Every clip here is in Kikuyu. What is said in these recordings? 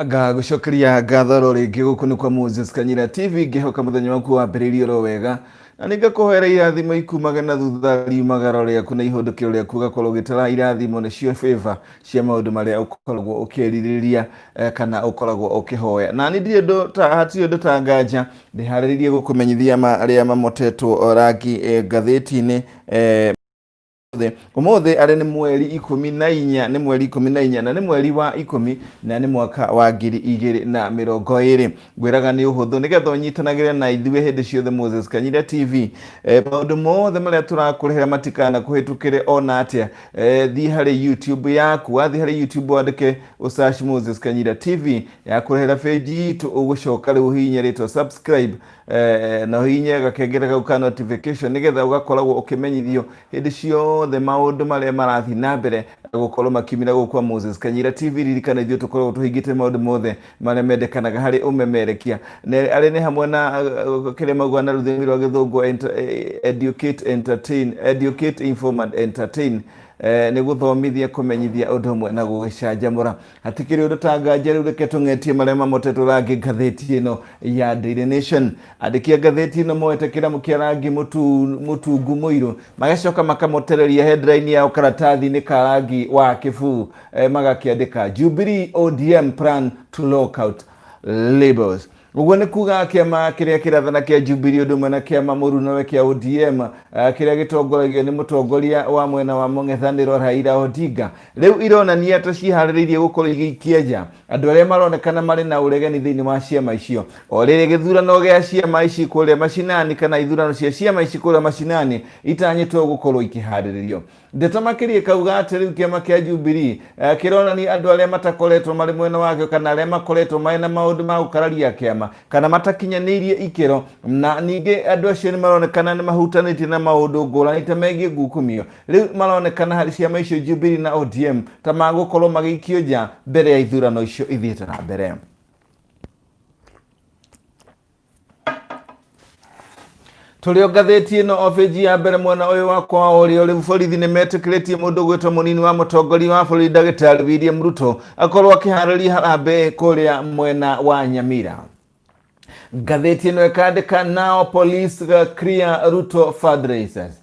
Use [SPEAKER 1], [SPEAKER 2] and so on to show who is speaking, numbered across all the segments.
[SPEAKER 1] Ngagũcokeria ngatho oro rĩngĩ gũkũ nĩ kwa Moses Kanyira TV, ngĩhoka mũthenya waku wambĩrĩirie oro wega, na nĩ ngakũhoera irathimo ikumage na thutha riumagaro rĩaku na ihũndũkĩro rĩaku ũgakorwo ũgĩtara irathimo nĩcio favor cia maũndũ marĩa ũkoragwo ũkĩrirĩria kana ũkoragwo ũkĩhoya. Na niĩ ndirĩ ũndũ ta hatirĩ ũndũ ta nganja ndĩharĩrĩirie gũkũmenyithia marĩa mamotetwo rangi ngathĩti-inĩ. Ũmũthĩ arĩ nĩ mweri 14, nĩ mweri 14 na nĩ mweri wa 10 na nĩ mwaka wa 2020. Ngwĩraga nĩ ũhũthũ nĩgetha ũnyitanagĩre na ithuĩ hĩndĩ ciothe Moses Kanyira TV. Maũndũ mothe marĩa tũrakũrehera matikana kũhĩtũkĩre ona atĩa. Thiĩ harĩ YouTube yaku, wathiĩ harĩ YouTube wandĩke ũsearch Moses Kanyira TV yakũrehera page itũ, ũgũcoka rĩu ũhihinye rĩtwa subscribe na ũhihinye gakengere kau ka notification nĩgetha ũgakoragwo ũkĩmenyithio hĩndĩ ciothe maũndũ marĩa marathiĩ na mbere gũkorwo makiumĩra gũkũ kwa Moses Kanyira TV. Ririkana ithuĩ tũkoragwo tũhingĩte maũndũ mothe marĩa mendekanaga harĩ ũmemerekia, na arĩa nĩ hamwe na kĩrĩa maugaga na rũthiomi rwa gĩthũngũ educate, entertain, educate, inform and entertain. Nĩ gũthomithia, kũmenyithia ũndũ ũmwe na gũgĩcanjamũra. Hatikĩrĩ ũndũ ta nganja rĩu, reke tũng'etie marĩa mamotetwo rangi ngathĩti ĩno ya Daily Nation. Andĩki a ngathĩti ĩno moete kĩramu kĩa rangi mũtungu mũirũ, magacoka makamotereria headline yao karatathi-inĩ ka rangi wa kĩbuu, magakĩandĩka Jubilee ODM plan to lock out labels. Ũguo nĩ kuga kĩama kĩrĩa kĩrathana kĩa Jubilee ũndũ ũmwe na kĩama mũrunawe kĩa ODM, kĩrĩa gĩtongoragio nĩ mũtongoria wa mwena wa mũng'ethanĩro Raila Odinga, rĩu ironania ta ciĩharĩrĩirie gũkorwo igĩikia nja andũ arĩa maronekana marĩ na ũregani thĩinĩ wa ciama icio. O rĩrĩ gĩthurano gĩa ciama ici kũrĩa macinani kana ithurano cia ciama ici kũrĩa macinani itanyĩtwo gũkorwo ikĩharĩrĩrio. Ndeto makĩria ĩkauga atĩ rĩu kĩama kĩa Jubilee kĩronania andũ arĩa matakoretwo marĩ mwena wakĩo kana arĩa makoretwo marĩ na maũndũ ma gũkararia kĩama kana matakinyanĩirie ikĩro, na ningĩ andũ acio nĩ maronekana nĩ mahutanĩtie na maũndũ ngũrani ta megiĩ ngukumio. Rĩu maronekana harĩ ciama icio Jubilee na ODM ta magũkorwo magĩikio nja mbere ya ithurano icio ithiĩte na mbere. Tũrĩ o ngathĩti ĩno o bĩnji ya mbere mwena ũyũ wakwa wa ũrĩo, rĩu borithi nĩ metĩkĩrĩtie mũndũ gwĩtwo mũnini wa mũtongoria wa bũrũri ndagĩtarĩ William Ruto akorwo akĩharĩria harambee kũrĩa mwena wa Nyamira. Ngathĩti ĩno ĩkandĩka nao police clear Ruto fundraisers.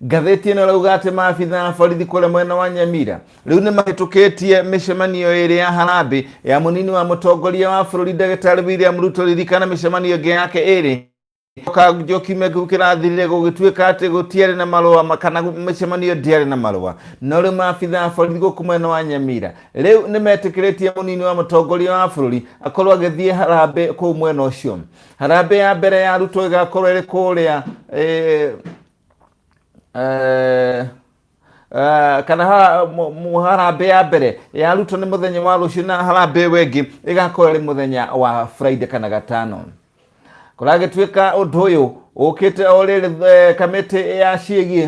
[SPEAKER 1] Ngathĩti ĩno ĩrauga atĩ maabitha a borithi kũrĩa mwena wa Nyamira rĩu nĩ mahĩtũkĩtie mĩcemanio ĩrĩ ya harambĩ ya mũnini wa mũtongoria wa bũrũri ndagĩtarĩ William Ruto. Ririkana mĩcemanio ĩngĩ yake ĩrĩ kanjo kiumia kĩu kĩrathirire gũgĩtuĩka atĩ gũtiarĩ na marũa kana mĩcemanio ndĩarĩ na marũa, no rĩu maabitha a borithi gũkũ mwena wa Nyamira rĩu nĩ metĩkĩrĩtie mũnini wa mũtongoria wa bũrũri akorwo agĩthiĩ harambĩ kũu mwena ũcio. Harambĩ ya mbere ya Ruto ĩgakorwo ĩrĩ kũrĩa kana harambĩ ya mbere ya Ruto nĩ mũthenya wa rũciũ, na harambĩ ĩyo ĩngĩ ĩgakorwo ĩrĩ mũthenya wa Friday kana gatano. Kũragĩtuĩka ũndũ ũyũ ũkĩte o rĩrĩ kamĩtĩ ya ciĩgiĩ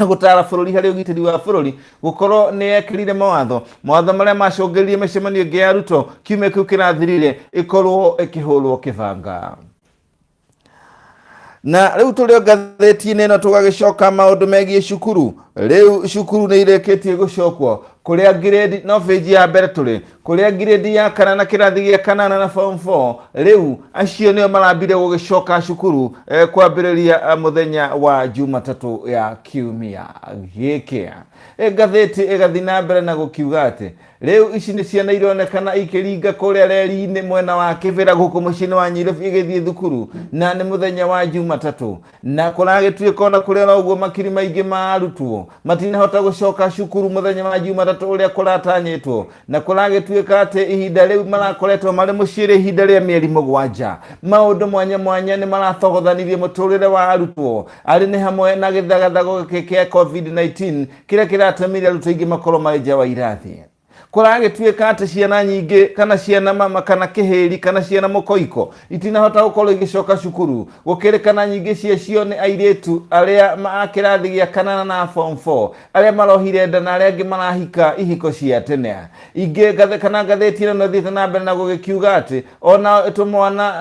[SPEAKER 1] gũtara bũrũri harĩ ũgitĩri wa bũrũri gũkorwo nĩ yekĩrire mawatho, mawatho marĩa macũngĩrĩirie mĩcemanio ĩngĩ ya Ruto kiumia kĩu kĩrathirire ĩkorwo ĩkĩhũrwo kĩbanga. Na rĩu tũrĩ o ngathĩti-inĩ ĩno tũgagĩcoka maũndũ megiĩ cukuru. Rĩu cukuru nĩ irĩkĩtie gũcokwo kũrĩa grade, no bĩnji ya mbere tũrĩ kũrĩa grade ya kana na kĩrathi gĩa kanana na form 4, rĩu acio nĩo marambire gũgĩcoka cukuru kwambĩrĩria mũthenya wa Jumatatũ ya kiumia gĩkĩ. Ngathĩti ĩgathiĩ na mbere na gũkiuga atĩ rĩu ici nĩ ciana ironekana ikĩringa kũrĩa reri-inĩ mwena wa Kĩbĩra gũkũ mũciĩ-inĩ wa Nyairobi igĩthiĩ thukuru, na nĩ mũthenya wa Jumatatũ, na kũragĩtuĩka ona kũrĩ oro ũguo makiri maingĩ ma arutwo matinahota gũcoka cukuru mũthenya wa Jumatatũ ũrĩa kũratanyĩtwo, na kũragĩtuĩka atĩ ihinda rĩu marakoretwo marĩ mũciĩ rĩ ihinda rĩa mĩeri 7. Maũndũ mwanya mwanya nĩ marathogothanirie mũtũrĩre wa arutwo, arĩ nĩ hamwe na gĩthagathago gĩkĩ kĩa COVID-19 kĩrĩa kĩratũmire arutwo aingĩ makorwo marĩ nja wa irathi. Kũragĩtuĩka atĩ ciana nyingĩ kana ciana mama kana kĩhĩri kana ciana mũkoiko itinahota gũkorwo igĩcoka cukuru, gũkĩrĩkana nyingĩ ciacio nĩ airĩtu arĩa a kĩrathi gĩa kanana na form 4 arĩa marohire nda na arĩa angĩ marahika ihiko cia tene. Ingĩ kana ngathĩti ĩno nĩthiĩte na mbere na gũgĩkiuga atĩ ona tũmwana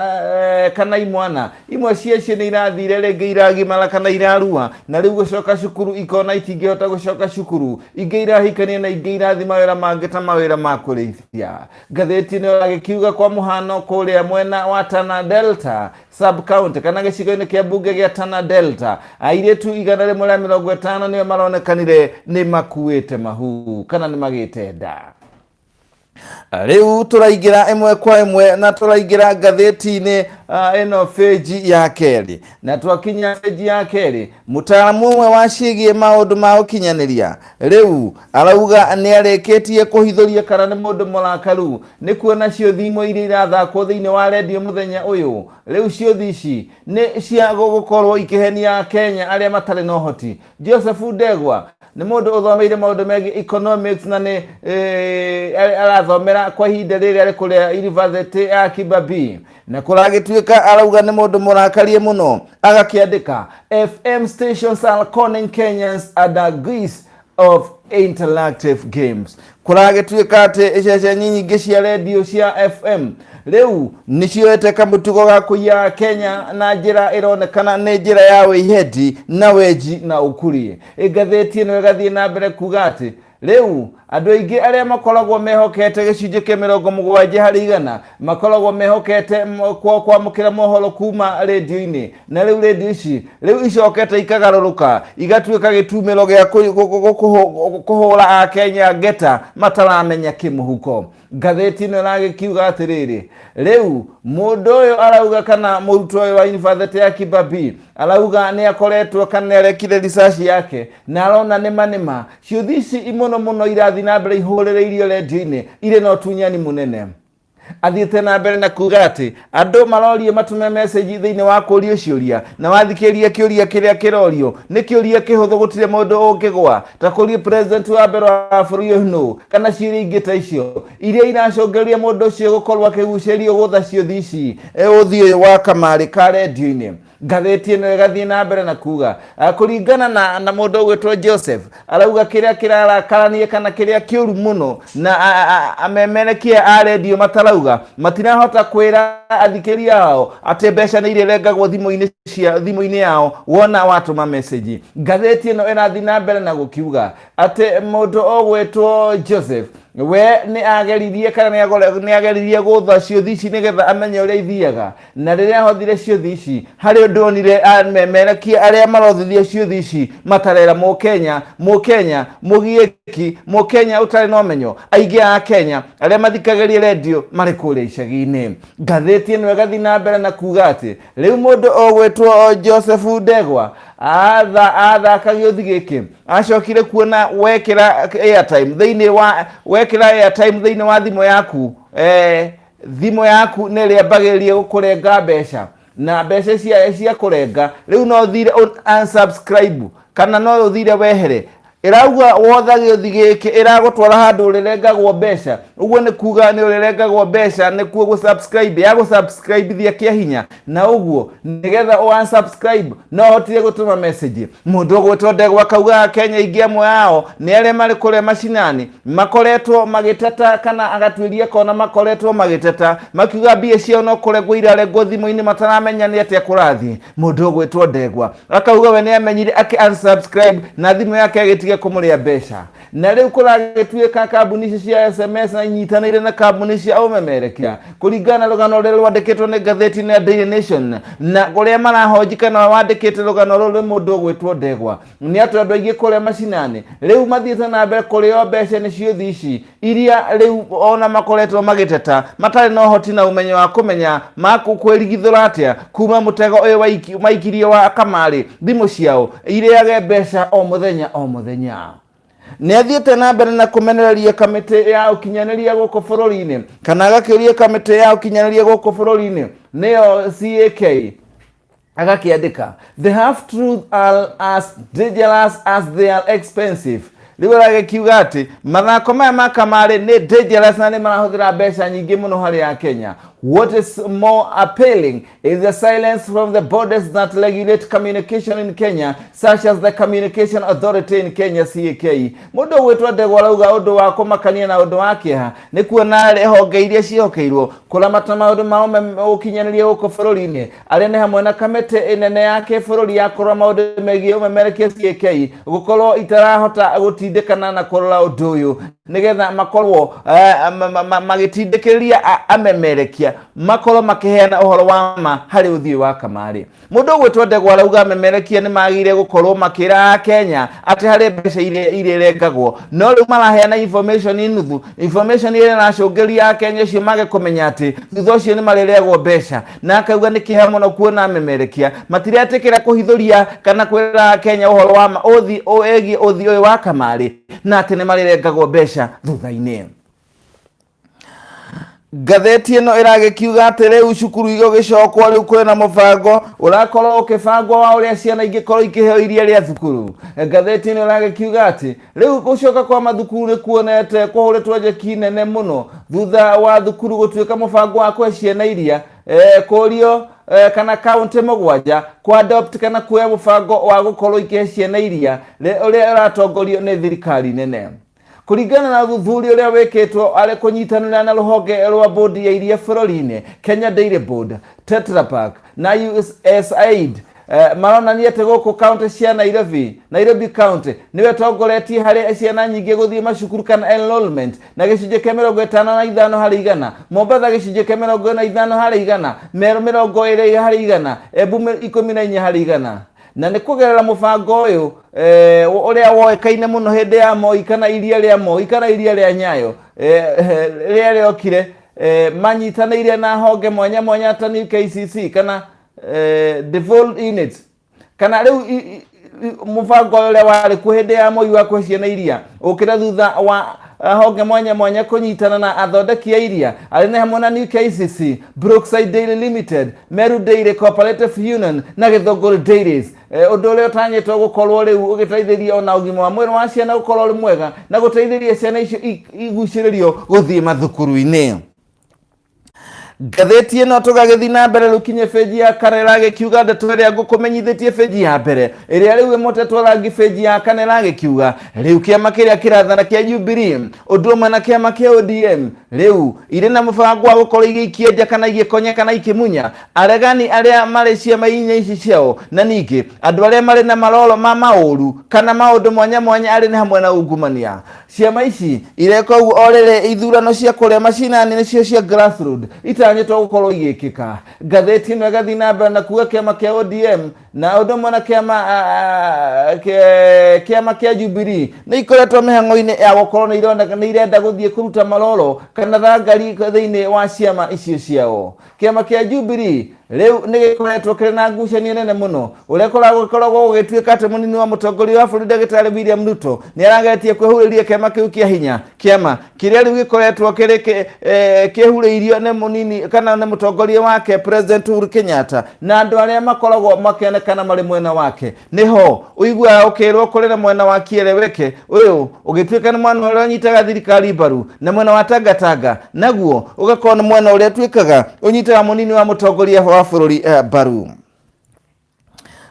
[SPEAKER 1] kana imwana imwe ciacio nĩ irathire rĩngĩ iragimara kana irarua, na rĩu gũcoka cukuru ikona itingĩhota gũcoka cukuru. Ingĩ irahikania na ingĩ irathiĩ mawĩra mangĩ ta ta mawĩra ma kũrĩithia. Ngathĩti ĩno ĩragĩkiuga kwa mũhano kũrĩa mwena wa Tana Delta sub county kana gĩcigo-inĩ kĩa mbunge gĩa Tana Delta, airĩtu 150 nĩo maronekanire nĩ makuĩte mahu kana nĩ magĩte nda. Rĩu tũraingĩra ĩmwe kwa ĩmwe na tũraingĩra ngathĩti-inĩ ĩno bĩnji ya kerĩ, na twakinya bĩnji ya kerĩ, mũtaaramu ũmwe wa ciĩgiĩ maũndũ ma ũkinyanĩria rĩu arauga nĩ arĩkĩtie kũhithũria kana nĩ mũndũ mũrakaru nĩ kuona ciũthi imwe iria irathakwo thĩinĩ wa rendio mũthenya ũyũ. Rĩu ciũthi ici nĩ cia gũkorwo ikĩhenia Kenya arĩa matarĩ na ũhoti. Joseph Ndegwa nĩ mũndũ ũthomeire maũndũ megiĩ economics na nĩ arathomera kwa ihinda rĩrĩ arĩ kũrĩa University ya Kibabii, na kũragĩtuĩka arauga nĩ mũndũ mũrakarie mũno, agakĩandĩka "FM stations are conning Kenyans under guise of interactive games". Kũragĩtuĩka atĩ ceceni nyingĩ cia rendio cia FM rĩu nĩcioete kamũtugo ga kũiya Kenya na njĩra ĩronekana nĩ njĩra ya wĩihendi na wenji na ũkuri. Ngathĩti ĩno ĩgathiĩ na mbere kuga atĩ rĩu andũ aingĩ arĩa makoragwo mehokete, gĩcunjĩ kĩa 70% makoragwo mehokete kwamũkĩra mohoro kuma rendio-inĩ, na rĩu rendio ici rĩu icokete ikagarũrũka igatuĩka gĩtumĩro gĩa kũhũra Akenya ngeta mataramenya kĩmũhuko. Ngathĩti ĩno ĩragĩkiuga atĩrĩrĩ, rĩu mũndũ ũyũ arauga kana mũrutwo ũyũ wa University ya Kibabii arauga nĩ akoretwo kana nĩ arekire research yake na arona nĩma nĩma ciũthi ici mũno mũno irathiĩ na mbere ihũrĩrĩirio rendio-inĩ irĩ na ũtunyani mũnene. Athiĩte na mbere na kuga atĩ andũ marorio matũme message thĩinĩ wa kũrio ciũria, na wathikĩrĩria kĩũria kĩrĩa kĩrorio nĩ kĩũria kĩhũthũ, gũtirĩ mũndũ ũngĩgwa, ta kũrio president wa mbere wa bũrũri ũyũ nũ, kana ciũria ingĩ ta icio iria iracũngĩrĩria mũndũ ũcio gũkorwo akĩgucĩrio gũtha ciũthi ici, ũthi ũyũ wa kamarĩ ka rendio-inĩ. Ngathĩti ĩno ĩgathiĩ na mbere na kuga kũringana na mũndũ ũgwĩtwo Joseph, arauga kĩrĩa kĩrarakarania kana kĩrĩa kĩũru mũno na amemerekia a rendio matarauga matirahota kwĩra athikĩria ao atĩ mbeca nĩ irĩrengagwo thimũ-inĩ cia thimũ-inĩ yao wona watũma message. Ngathĩti ĩno ĩrathiĩ na mbere na gũkiuga atĩ mũndũ ũgwĩtwo Joseph we nĩ ageririe kana nĩ ageririe gũtha ciũthi ici nĩgetha amenye ũrĩa ithiaga, na rĩrĩa ahothire ciũthi ici harĩ ũndũ onire amemerekia arĩa marothithia ciũthi ici matarera mũkenya, mũkenya mũgiĩki, mũkenya ũtarĩ na ũmenyo. Aingĩ a Kenya arĩa mathikagĩrĩria rendio marĩ kũrĩa icagi-inĩ. Ngathĩti ĩno ĩgathiĩ na mbere na kuga atĩ rĩu mũndũ ũgwĩtwo Joseph Ndegwa athaka gĩũthi gĩkĩ acokire kuona wekĩra airtime thĩinĩ wa wekĩra airtime thĩinĩ wa thimũ yaku, thimũ yaku nĩ ĩrĩambagĩrĩria gũkũrenga mbeca, na mbeca cia kũrenga rĩu no ũthire unsubscribe kana no ũthire wehere. Ĩrauga wotha gĩũthi gĩkĩ ĩragũtwara handũ ũrĩrengagwo mbeca. Ũguo nĩ kuga nĩ ũrĩrengagwo mbeca nĩkuo gũ-subscribe ya gũ-subscribe thia kĩa hinya, na ũguo nĩgetha ũ unsubscribe no ũhotire gũtũma message. Mũndũ ũgwĩtwo Ndegwa akauga Kenya aingĩ amwe ao nĩ arĩa marĩ kũrĩa macinani makoretwo magĩteta, kana agatuĩria kona makoretwo magĩteta makiuga mbia ciao no kũrengwo irarengwo thimũ-inĩ mataramenya nĩ atĩa kũrathiĩ. Mũndũ ũgwĩtwo Ndegwa akauga we nĩ amenyire akĩ unsubscribe na thimũ yake agĩtiga kũmũrĩa mbeca. Na rĩu kũragĩtuĩka kambuni ici cia SMS na inyitanĩire na kambuni cia ũmemerekia, kũringana na rũgano rũrĩa rwandĩkĩtwo nĩ ngathĩti ya Daily Nation, na kũrĩa marahonji kana wandĩkĩte rũgano rũrũ nĩ mũndũ ũgwĩtwo Ndegwa, nĩ atĩ andũ aingĩ kũrĩa macinani rĩu mathiĩte na mbere kũrĩo mbeca nĩ ciũthi ici iria rĩu ona makoretwo magĩteta matarĩ na ũhoti na ũmenyo wa kũmenya makwĩrigithũra atĩa kuma mũtego ũyũ maikirio wa kamarĩ thimũ ciao irĩage mbeca o mũthenya o mũthenya. Nĩ athiĩte na mbere na kũmenereria kamĩtĩ ya ũkinyanĩria gũkũ bũrũri-inĩ, kana agakĩũria kamĩtĩ ya ũkinyanĩria gũkũ bũrũri-inĩ, nĩyo CAK, agakĩandĩka, "The half truth are as dangerous as they are expensive." Rĩu aragĩkiuga atĩ mathako maya ma kamarĩ nĩ dangerous na nĩ marahũthĩra mbeca nyingĩ mũno harĩ a Kenya. What is more appealing is the silence from the bodies that regulate communication in Kenya, such as the Communication Authority in Kenya, CAK. Mũndũ ũgwĩtwo Ndegwa arauga ũndũ wa kũmakania na ũndũ wa kĩeha nĩ kuona honge iria ciĩhokeirwo kũramata maũndũ ma ũkinyanĩria gũkũ bũrũri-inĩ, arĩa nĩ hamwe na kamĩtĩ ĩnene ya kĩbũrũri ya kũrora maũndũ megiĩ ũmemerekia CAK, gũkorwo itarahota gũtindĩkana na kũrora ũndũ ũyũ nĩgetha makorwo magĩtindĩkĩrĩria amemerekia makorwo makĩheana ũhoro wa ma harĩ ũthiĩ wa kamarĩ. Mũndũ ũgwĩtwo Ndegwa arauga amemerekia nĩ magĩrĩire gũkorwo makĩra Akenya atĩ harĩ mbeca iria irengagwo, no rĩu maraheana information nuthu, information ĩrĩa ĩracũngĩria Akenya acio mage kũmenya atĩ thutha ũcio nĩ marĩrĩagwo mbeca. Na akauga nĩ kĩeha mũno kuona amemerekia matiretĩkĩra kũhithũria kana kwĩra Akenya ũhoro wa ma ũthi wĩgiĩ ũthi ũyũ wa kamarĩ, na atĩ nĩ marĩrengagwo mbeca thutha-inĩ. Ngathĩti ĩno ĩragĩkiuga atĩ rĩu cukuru igũgĩcokwo, rĩu kwĩna mũbango ũrakorwo ũkĩbangwo wa ũrĩa ciana ingĩkorwo ikĩheo iria rĩa thukuru. Ngathĩti ĩno ĩragĩkiuga atĩ rĩu gũcoka kwa mathukuru nĩ kuonete kũhũrĩtwo njeki nene mũno thutha wa thukuru gũtuĩka mũbango wa kũhe ciana iria kũrio kana kaunti 7 ku adopt kana kuoya mũbango wa gũkorwo ikĩhe ciana iria ũrĩa ũratongorio nĩ thirikari nene. Kũringana na ũthuthuria ũrĩa wĩkĩtwo arĩ kũnyitanĩra na rũhonge rwa bodi ya iria bũrũri-inĩ, Kenya Dairy Board, Tetra Pak na USAID, maronania atĩ gũkũ kaunti cia Nairobi, Nairobi County nĩwe ĩtongoretie harĩ ciana nyingĩ gũthiĩ macukuru kana enrollment na gĩcunjĩ kĩa 55%, Mombatha gĩcunjĩ kĩa 45%, Meru 20%, Embu 14%. Na nĩ kũgerera mũbango ũyũ ũrĩa woĩkaine mũno hĩndĩ ya Moi kana iria rĩa Moi kana iria rĩa Nyayo, rĩrĩa rĩokire, manyitanĩire na honge mwanya mwanya ta New KCC kana devolved units, kana rĩu mũbango ũyũ ũrĩa warĩ kuo hĩndĩ ya Moi wa kũhe ciana iria ũkĩra thutha wa honge mwanya mwanya kũnyitana na athondeki a iria arĩa nĩ hamwe na New KCC, Brookside Dairy Limited, Meru Dairy Cooperative Union na Gĩthũngũri Dairies. Ũndũ ũrĩa ũtanyĩtwo gũkorwo rĩu ũgĩteithĩria ona ũgima wa mwĩrĩ wa ciana gũkorwo ũrĩ mwega na gũteithĩria ciana icio igucĩrĩrio gũthiĩ mathukuru-inĩ. Ngathĩti ĩno tũgagĩthiĩ na mbere rĩu kinye benji ya kana ĩragĩkiuga ndeto ĩrĩa ngũkũmenyithĩtie benji ya mbere ĩrĩa rĩu ĩmotetwo rangi. Benji ya kana ĩragĩkiuga rĩu kĩama kĩrĩa kĩrathana kĩa Jubilee ũndũ ũmwe na kĩama kĩa ODM rĩu irĩ na mũbango wa gũkorwo igĩikia nja kana igĩkonya kana ikĩmunya aregani arĩa marĩ ciama-inĩ ici ciao, na ningĩ andũ arĩa marĩ na maroro ma maũru kana maũndũ mwanya mwanya arĩ nĩ hamwe na ungumania. Ciama ici ireka ũguo o rĩrĩ ithurano cia kũrĩa macinani, nĩcio cia grassroots, itanyĩtwo gũkorwo igĩkĩka. Ngathĩti ĩno ĩgathiĩ na mbere na kuga kĩama kĩa ODM na ũndũ ũmwe na kĩama kĩa Jubilee nĩ ikoretwo mĩhang'o-inĩ ya gũkorwo nĩ ironeka nĩ irenda gũthiĩ kũruta maroro kana thangari thĩinĩ wa ciama icio ciao. Kĩama kĩa Jubilee rĩu nĩ gĩkoretwo kĩrĩ na ngucanio nene mũno, ũrĩa gũkoragwo gũgĩtuĩka atĩ mũnini wa mũtongoria wa bũrũri ndagĩtarĩ William Ruto nĩ arageretie kwĩhurĩria kĩama kĩu kĩa hinya, kĩama kĩrĩa rĩu gĩkoretwo kĩrĩ kĩhurĩirio nĩ mũnini kana nĩ mũtongoria wake President Uhuru Kenyatta na andũ arĩa makoragwo makĩonekana marĩ mwena wake. Nĩho ũiguaga ũkĩrwo kũrĩ na mwena wa Kieleweke, ũyũ ũgĩtuĩka nĩ mwena ũrĩa ũnyitaga thirikari mbaru, na mwena wa Tangatanga naguo ũgakorwo nĩ mwena ũrĩa tuĩkaga ũnyitaga mũnini wa mũtongoria wa bũrũri mbaru.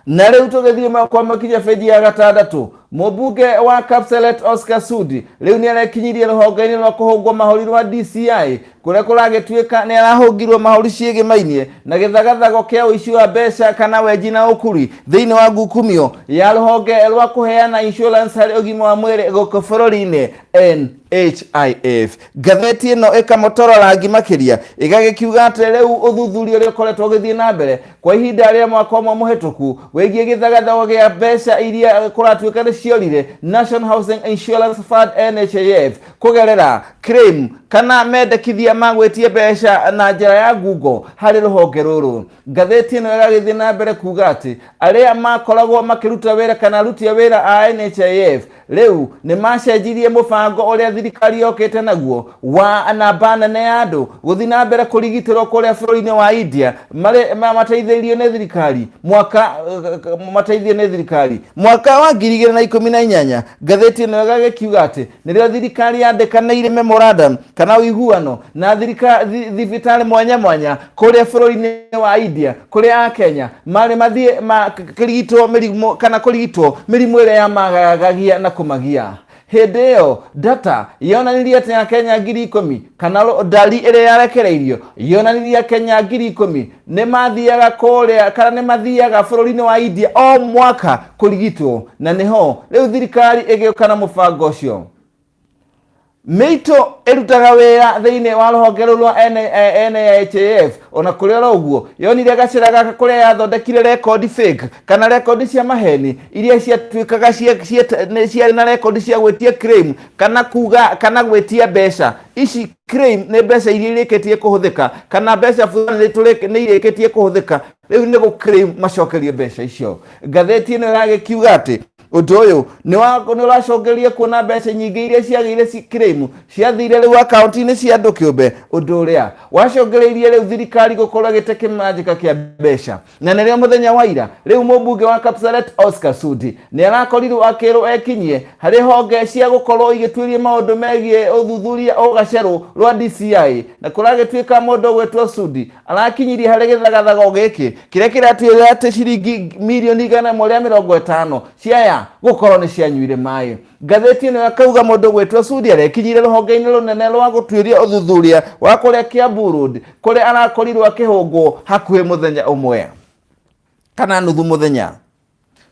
[SPEAKER 1] Na rĩu tũgĩthiĩ kwa makinya benji ya gatandatũ, mũmbunge wa Kapseret Oscar Sudi rĩu nĩ arekinyirie rũhonge-inĩ rwa kũhũngwo mahũri rwa DCI, kũrĩa kũragĩtuĩka nĩ arahũngirwo mahũri ciĩgĩmainie na gĩthagathago kĩa ũici wa mbeca kana wenji na ũkuri thĩinĩ wa ngukumio ya rũhonge rwa kũheana insurance harĩ ũgima wa mwĩrĩ gũkũ bũrũri-inĩ, NHIF. Ngathĩti ĩno ĩkamũtora rangi makĩria, ĩgagĩkiuga atĩ rĩu ũthuthuria ũrĩa ũkoretwo ũgĩthiĩ na mbere kwa ihinda rĩa mwaka ũmwe mũhĩtũku wĩgiĩ gĩthagathago gĩa mbeca iria kũratuĩka nĩ ciorire National Housing Insurance Fund, NHIF, kũgerera claim kana mendekithia ma gwĩtia mbeca na njĩra ya ngungo harĩ rũhonge rũrũ. Ngathĩti ĩno ĩgagĩthiĩ na mbere kuga atĩ arĩa makoragwo makĩruta wĩra kana aruti a wĩra a NHIF rĩu nĩ macenjirie mũbango ũrĩa thirikari yokĩte naguo wa namba nene ya andũ gũthiĩ na mbere kũrigitĩrwo kũrĩa bũrũri-inĩ wa India marĩ mateithĩrĩirio nĩ thirikari mwaka mateithio nĩ thirikari mwaka wa 2018. Ngathĩti ĩno ĩgagĩkiuga atĩ nĩrĩo thirikari yandĩkanĩire memorandum kana Kana ũiguano na thirika thibitarĩ mwanya mwanya kũrĩa bũrũri-inĩ wa India, kũrĩa Akenya marĩ mathiĩ makĩrigitwo mĩrimũ kana kũrigitwo mĩrimũ ĩrĩa yamagagagia na kũmagia. Hĩndĩ ĩyo data yonanirie atĩ Akenya 10,000, kana ndari ĩrĩa yarekereirio yonanirie Akenya 10,000 nĩ mathiaga kũrĩa kana nĩ mathiaga bũrũri-inĩ wa India o mwaka kũrigitwo, na nĩho rĩu thirikari ĩgĩũka na mũbango ũcio. Mĩitũ ĩrutaga wĩra thĩinĩ wa rũhonge rũu rwa NHIF. Ona kũrĩ oro ũguo, yonire gacĩra gaka kũrĩa yathondekire rekondi fake kana rekondi cia maheni iria ciatuĩkaga ciarĩ na rekondi cia gwĩtia claim kana kuga kana gwĩtia mbeca ici. Claim nĩ mbeca iria irĩkĩtie kũhũthĩka kana mbeca fulani nĩ irĩkĩtie kũhũthĩka, rĩu nĩ gũ claim macokerio mbeca icio. Ngathĩti ĩno ĩragĩkiuga atĩ ũndũ ũyũ nĩ ũracũngĩrĩria kuona mbeca nyingĩ iria ciagĩire claim ciathire rĩu akaunti-inĩ cia andũ kĩũmbe, ũndũ ũrĩa wacũngĩrĩirie rĩu thirikari gũkorwo ĩgĩte kĩmanjĩka kĩa mbeca. Na nĩrĩo mũthenya wa ira rĩu mũmbunge wa Kapseret Oscar Sudi nĩ arakorirwo akĩrwo ekinyie harĩ honge cia gũkorwo igĩtuĩria maũndũ megiĩ ũthuthuria ũgacerũ rwa DCI, na kũragĩtuĩka mũndũ ũgwĩtwo Sudi arakinyirie harĩ gĩthagathago gĩkĩ kĩrĩa kĩratuĩra atĩ ciringi mirioni 150 ciaya gũkorwo nĩ cianyuire maĩ. Ngathĩti ĩno yakauga mũndũ gwĩtwo Sudi arekinyire rũhonge-inĩ rũnene rwa gũtuĩria ũthuthuria wa kũrĩa Kiambu Road, kũrĩa arakorirwo akĩhũngwo hakuhĩ mũthenya ũmwe kana nuthu mũthenya.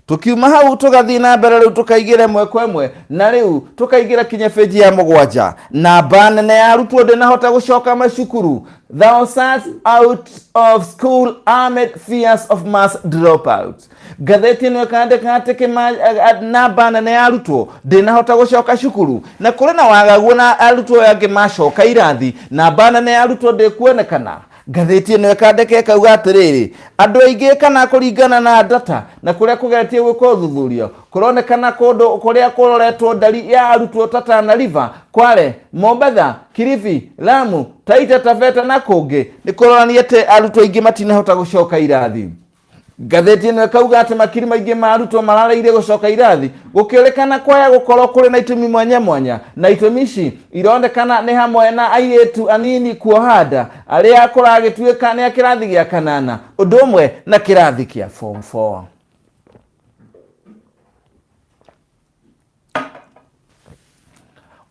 [SPEAKER 1] Tukiuma hau tũgathiĩ na mbere rĩu tũkaingĩra ĩmwe kwa ĩmwe, na rĩu tũkaingĩra kinya benji ya 7. Namba nene ya arutwo ndĩnahota gũcoka macukuru, thousands out of school amid fears of mass dropout. Ngathĩti ĩno ĩkandĩka atĩ namba nene ya arutwo ndĩnahota gũcoka cukuru, na kũrĩ na wagaguo na arutwo angĩ macoka irathi, namba nene ya arutwo ndĩkuonekana. Ngathĩti ĩno ĩkandĩka ĩkauga atĩrĩrĩ, andũ aingĩ kana kũringana na data na kũrĩa kũgeretie gwĩka ũthuthuria, kũronekana kũndũ kũrĩa kũroretwo ndari ya arutwo ta Tana River, Kwale, Mombatha, Kilifi, Lamu, Taita Taveta na kũngĩ, nĩ kũronania atĩ arutwo aingĩ matinahota gũcoka irathi. Ngathĩti ĩno ĩkauga atĩ makiri maingĩ ma arutwo marareire gũcoka irathi, gũkĩũrĩkana kwaya gũkorwo kũrĩ na itũmi mwanya mwanya, na itũmi ici ironekana nĩ hamwe na airĩtu anini kuoha nda arĩa kũragĩtuĩka nĩ a kĩrathi gĩa kanana ũndũ ũmwe na kĩrathi kĩa form 4.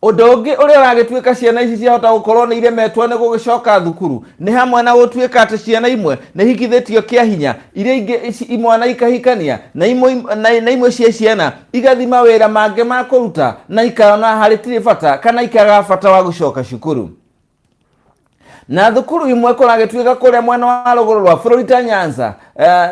[SPEAKER 1] Ũndũ ũngĩ ũrĩa ũragĩtuĩka ciana ici ciahota gũkorwo nĩ iremetwo nĩ gũgĩcoka thukuru nĩ hamwe na gũtuĩka atĩ ciana imwe nĩ hikithĩtio kĩa hinya, iria ingĩ imwana ikahikania, na imwe cia ciana igathiĩ mawĩra mangĩ ma kũruta na ikona harĩ tirĩ bata kana ikaga bata wa gũcoka cukuru. Na thukuru imwe kũragĩtuĩka kũrĩa mwena wa rũgũrũ rwa bũrũri ta Nyanza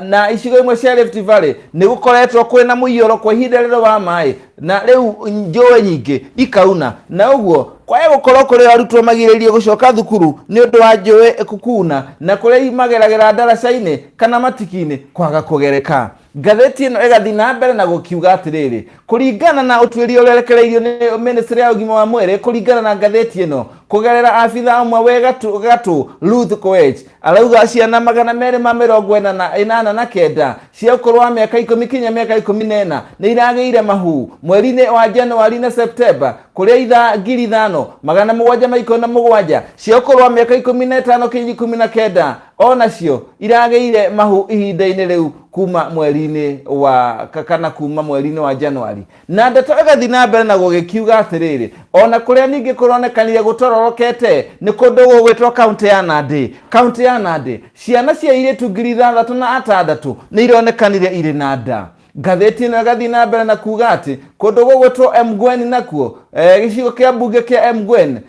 [SPEAKER 1] na icigo imwe cia Rift Valley nĩ gũkoretwo kwĩna mũiyũro kwa ihinda rĩrĩ wa maĩ, na rĩu njũĩ nyingĩ ikauna, na ũguo kwaya gũkorwo kũrĩ arutwo magirĩrĩirio gũcoka thukuru nĩ ũndũ wa njũĩ kũkuna na kũrĩa mageragĩra ndaraca-inĩ kana matiki-inĩ kwaga kũgereka. Ngathĩti ĩno ĩgathiĩ na mbere na gũkiuga atĩrĩrĩ, kũringana na ũtuĩria ũrĩa ũrekereirio nĩ ministry ya ũgima wa mwĩrĩ, kũringana na ngathĩti ĩno kũgerera abitha ũmwe wĩ gatũ Ruth Koech, arauga ciana 289 cia ũkũrũ wa mĩaka 10 kinya mĩaka 14 nĩ iragĩire mahu mweri-inĩ wa Januari na Septemba, kũrĩa itha 5717 cia ũkũrũ wa mĩaka 15 kinya 19 onacio iragĩire mahu ihinda-inĩ rĩu kuma mweri-inĩ wa kana kuma mweri-inĩ wa Januari. Na ndeto ĩgathiĩ na mbere na gũgĩkiuga atĩrĩrĩ, ona kũrĩa ningĩ kũronekanire gũtororokete nĩ kũndũ gũgwĩtwo kaunti ya Nandi. Kaunti ya Nandi, ciana cia airĩtu 6006 nĩ ironekanire irĩ na nda. Ngathĩti ĩno ĩgathiĩ na mbere na kuga atĩ kũndũ gũgwĩtwo Mgweni nakuo, gĩcigo kĩa mbunge kĩa Mgweni,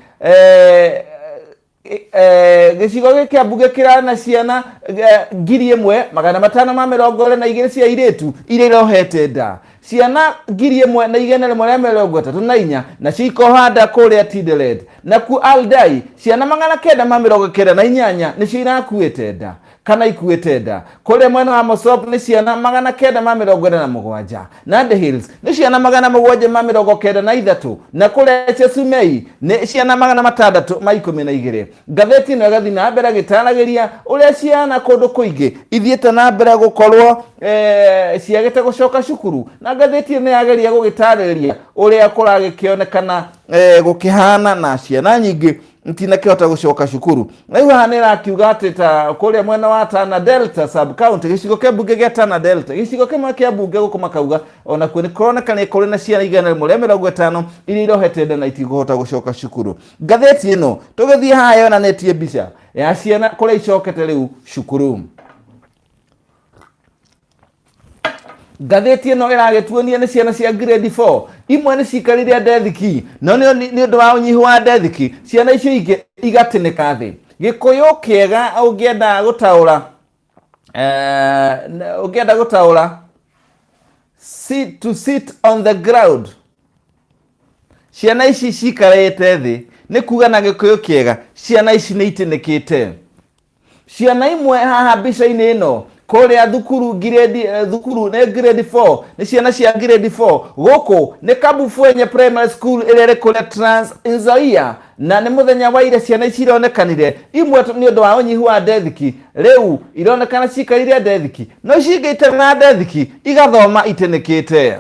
[SPEAKER 1] gĩcigo gĩkĩ kĩa mbunge kĩrarĩ na ciana 1522 cia airĩtu iria irohete nda. Ciana 1134 nacio ikoha nda kũrĩa Tinderet. Nakuo Aldai ciana 998 nĩcio irakuĩte nda kana ikuĩte nda. Kũrĩa mwena wa Mosop nĩ ciana 947. Nandi Hills nĩ ciana 793, na kũrĩa Chesumei nĩ ciana 612. Ngathĩti ĩno ĩgathiĩ na mbere ĩgĩtaragĩria ũrĩa ciana kũndũ kũingĩ ithiĩte na mbere gũkorwo ciagĩte gũcoka cukuru, na ngathĩti ĩno nĩ yageria gũgĩtarĩria ũrĩa kũragĩkĩonekana gũkĩhana na ciana nyingĩ Itinakĩhota gũcoka cukuru. Rĩu haha nĩ ĩrakiuga atĩ ta kũrĩa mwena wa Tana Delta sub county, gĩcigo kĩa mbunge gĩa Tana Delta, gĩcigo kĩmwe kĩa mbunge gũkũ makauga onakuo nĩ kũroneka nĩ kũrĩ na ciana 150 iria irohete nda na itikũhota gũcoka cukuru. Ngathĩti ĩno tũgĩthiĩ haha yonanĩtie mbica ya ciana kũrĩa icokete rĩu cukuru. Ngathĩti ĩno ĩragĩtuonia nĩ ciana cia grade 4, imwe nĩ cikarire ndethiki, no nĩ ũndũ wa ũnyihu wa ndethiki ciana icio ingĩ igatĩnĩka thĩ. Gĩkũyũ kĩega ũngĩenda gũtaũra, ũngĩenda gũtaũra sit, to sit on the ground, ciana ici cikarĩte thĩ, nĩ kuga na Gĩkũyũ kĩega ciana ici nĩ itĩnĩkĩte. Ciana imwe haha mbica-inĩ ĩno kũrĩa thukuru grade, thukuru nĩ grade 4, nĩ ciana cia grade 4. Gũkũ nĩ Kabufwenye Primary School ĩrĩa ĩrĩ kũrĩa Trans Nzoia, na nĩ mũthenya wa ira ciana ici ironekanire imwe nĩ ũndũ wa ũnyihu wa ndethiki, rĩu ironekana cikarire ndethiki, no ici ingĩ itarĩ na ndethiki igathoma itĩnĩkĩte.